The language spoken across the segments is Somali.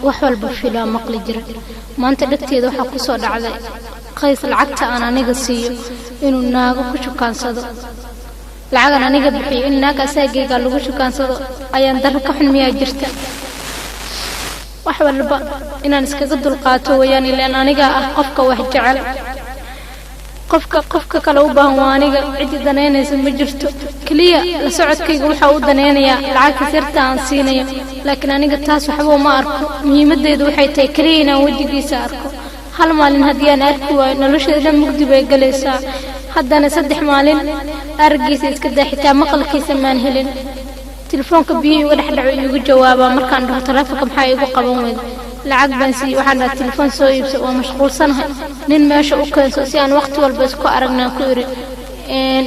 Wax walba filaa maqli jira. Maanta dhegteeda waxaa ku soo dhacday Qays lacagta aan aniga siiyo inuu naago ku shukaansado. Lacagan aniga bixiyo in naag asaagayga lagu shukaansado ayaan darro ka xun miyaa jirta? Wax walba inaan iskaga dulqaato wayaan, ilaan anigaa ah qofka wax jecel. Qofka kale u baahan waa aniga. Ciddii danaynaysa ma jirto. Keliya la socodkayga waxaa u danaynayaa lacagta sirta aan siinayo, laakiin aniga taas waxba uma arko. Muhiimadeydu waxay tahay keliya inaan wejigiisa arko. Hal maalin haddii aan arki waayo, nolosheeda dhan mugdi bay galaysaa. Haddana 3 maalin araggiisa iska daa, xitaa maqalkiisa maan helin. Telefoonka biyihii uga dhex dhaco iigu jawaabaa markaan dhaho taleefonka maxaa iigu qaban weyda. Lacag baan siiyey, waxaan dhaha telefoon soo iibso, waa mashquulsanahay, nin meesha u keenso si aan waqti walba isku aragnaan ku iri.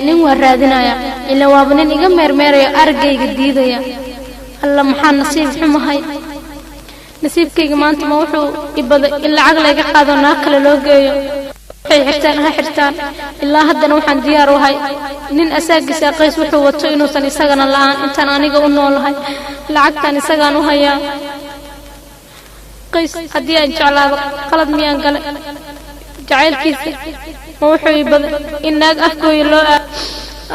Nin waa raadinaya, ilaa waaba nin iga meermeeraya, araggayga diidaya. Alla, maxaa nasiib xumahay! Nasiibkayga maanta ma wuxuu ibaday in lacag layga qaado, naag kale loo geeyo? Waxay xirtaan ha xirtaan. Ilaa haddana waxaan diyaar u ahay nin asaagiisa Qays wuxuu wato inuusan isagana la'aan intaan aniga u noolahay. Lacagtan isagaan u hayaa. Qays haddii aan jeclaado, qalad miyaan galay? Jacaylkiisa ma wuxuu ibaday in naag Afgooya loo aado?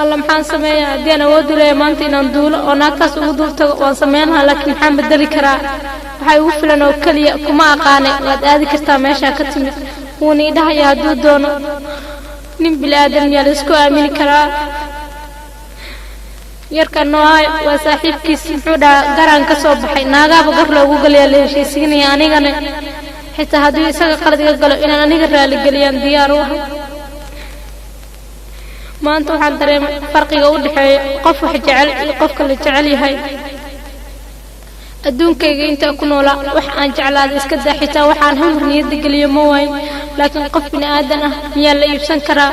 Alla, maxaan sameeyaa? Haddii aan awood u leeyahay maanta inaan duulo oo naagtaas ugu duul tago, waan sameyn lahaa, laakiin maxaan bedeli karaa? Waxaa igu filan oo keliya kuma aqaanay, waad aadi kartaa meeshaa ka timid. Wuuna ii dhahayaa hadduu doono. Nin bili-aadan miyaa la isku aamini karaa? Yarka noohay waa saaxiibkiis. Muxuu dhahaa? Garaan ka soo baxay, naagaaba gar loogu galayaa, la heshiisiinaya. Anigana xitaa hadduu isaga qalad iga galo, inaan aniga raaligeliyaan diyaar u ahay. Maanta waxaan dareemay farqiga u dhexeeya qof wax jecel iyo qofka la jecel yahay. Adduunkayga intaa ku noolaa, wax aan jeclaaday iska daa, xitaa waxaan hamar niyadda geliyo ma waayin, laakiin qof bini aadan ah miyaa la iibsan karaa?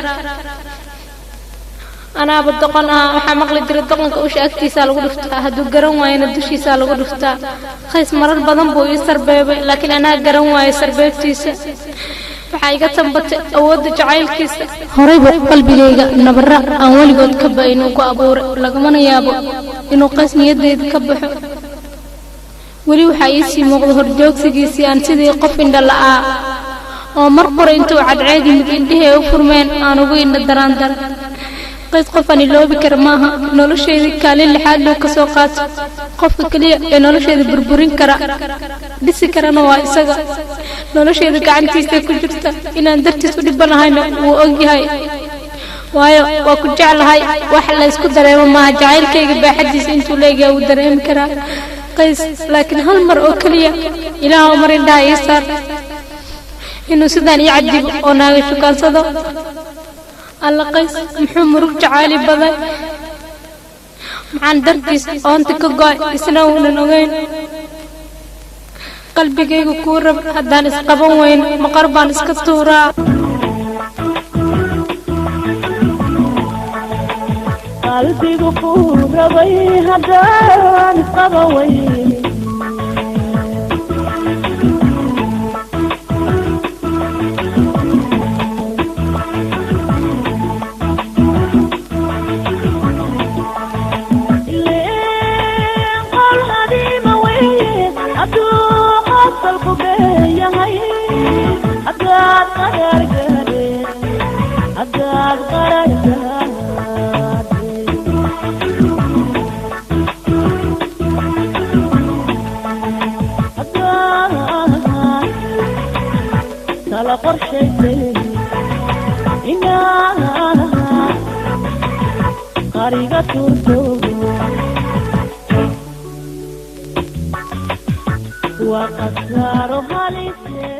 Anaaba doqon ah. Waxaa maqli jiray doqonka usha agtiisaa lagu dhuftaa, hadduu garan waayana dushiisaa lagu dhuftaa. Qays marar badan buu ii sarbeebay, laakiin anaa garan waayay sarbeebtiisa. Waxaa iga tambatay awoodda jacaylkiisa. Horeyba qalbigayga nabara aan weligood ka ba'in uu ku abuuray, lagamana yaabo inuu Qays niyadeyda ka baxo. Weli waxaa iisii muuqda horjoogsigiisii aan sidii qof indha la'aa oo mar qura intuu cadceed yimid indhihii ay u furmeen aan ugu indha daraandar. Qays qof aan iloobi kara maaha. Nolosheydii kaalin lixaad luu ka soo qaato. Qofka keliya ee nolosheeda burburin kara, dhisi karana waa isaga. Nolosheeda gacantiisa ku jirta. Inaan dartiis u dhibanahayna wuu ogyahay, waayo waa ku jeclahay wax la ysku dareemo maaha. Jacaylkayga baaxadiisa intuu leegyahay wuu dareemi karaa Qays, laakiin hal mar oo keliya Ilaah mar indhaha ii saar. Inuu sidaan ii cadibo oo naaga shukaansado, alla Qays muxuu murug jacaali baday! Maxaan dartiis oonta ka go'ay isna uunan ogeyn? Qalbigayga kuu rab, haddaan isqaban weyno, maqar baan iska tuuraa. Qalbigu kuu rabay, haddaan isqaban weyne. Ileen qol hadiima weeye hadduu qosalku beeyahay, haddaad qaraar gaadheen, haddaad qaraar gaadheen, haddaad tala qorshaysay inaad qariga tuurto, waa khasaaro halise.